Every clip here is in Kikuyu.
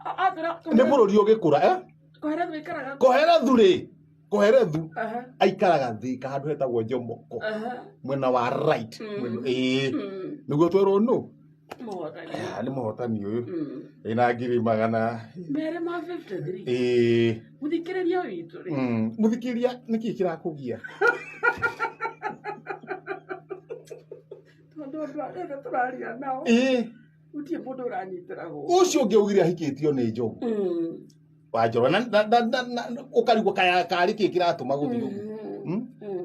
Atwĩra Nĩ bũrũri ũgĩkũra, eh? Koherethu aikaraga kũ? Koherethu rĩ, Koherethu Aha, aikaraga Thika handũ hetagwo Jomoko, aha. mwena wa right. Ĩĩ. Nĩguo twerwo nũ. Mũhotani. Ah, nĩ mũhotani ũyũ. Ĩna ngiri 100. Merĩ ma 53. Ĩĩ. Mũthikĩrĩria witũ rĩ. Mũthikĩrĩria, nĩkĩ kĩrakũgia? Tondũ andũ arĩa othe tũraria nao. Gũtirĩ mũndũ ũranyitĩra gũkũ. Ũcio ũngĩ augire ahikĩtio nĩ njogu. Wa njoro na ũkarigwo kaya karĩ kĩ kĩratũma gũthiĩ ũguo.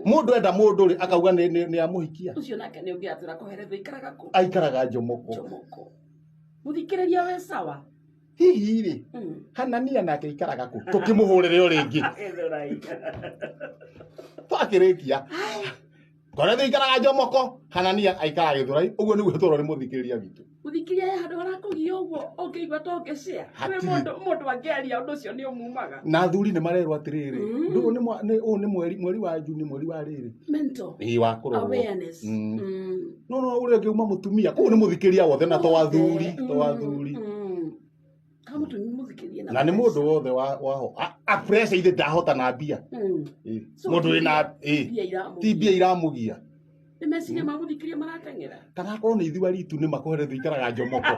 Mũndũ enda mũndũ rĩ, akauga nĩ amũhikia. Ũcio nake nĩ ũngĩ atwĩra Koherethu aikaraga kũ? Aikaraga Jomoko. Jomoko. Mũthikĩrĩria we sawa. Hihi rĩ, Hanania nake aikaraga kũ? Tũkĩmũhũrĩre o rĩngĩ. Gĩthũrai. Twakĩrĩkia. Koherethu aikaraga Jomoko, Hanania aikaraga Gĩthũrai. Ũguo nĩguo twerwo nĩ mũthikĩrĩria witũ. Mũthikĩrĩria he handũ harakũgia ũguo ũngĩigua ta ũngĩshare. Hatirĩ. Kwĩ mũndũ angĩaria ũndũ ũcio nĩ ũmumaga. Na athuri nĩ marerwo atĩrĩrĩ, ndũũ nĩ ũyũ nĩ mweri wa Juni, mweri wa rĩrĩ. Mental. Ĩĩ, wa kũrorwo. Awareness. No, no, ũrĩa ũngĩ uma mũtumia, koguo nĩ mũthikĩrĩria wothe na to athuri, to athuri. Kama mũtumia mũthikĩrie na Na nĩ pressure. mũndũ wothe wa ho. A pressure ithe ndahota na mbia. Ĩĩ. So, Mũndũ wĩna, ĩĩ. mbia iramũgia. Ti mbia iramũgia. Nĩ meciria ma mũthikĩria marateng'era. Kana akorwo nĩ ithuĩ aritu nĩ makoherethu ikaraga Jomoko.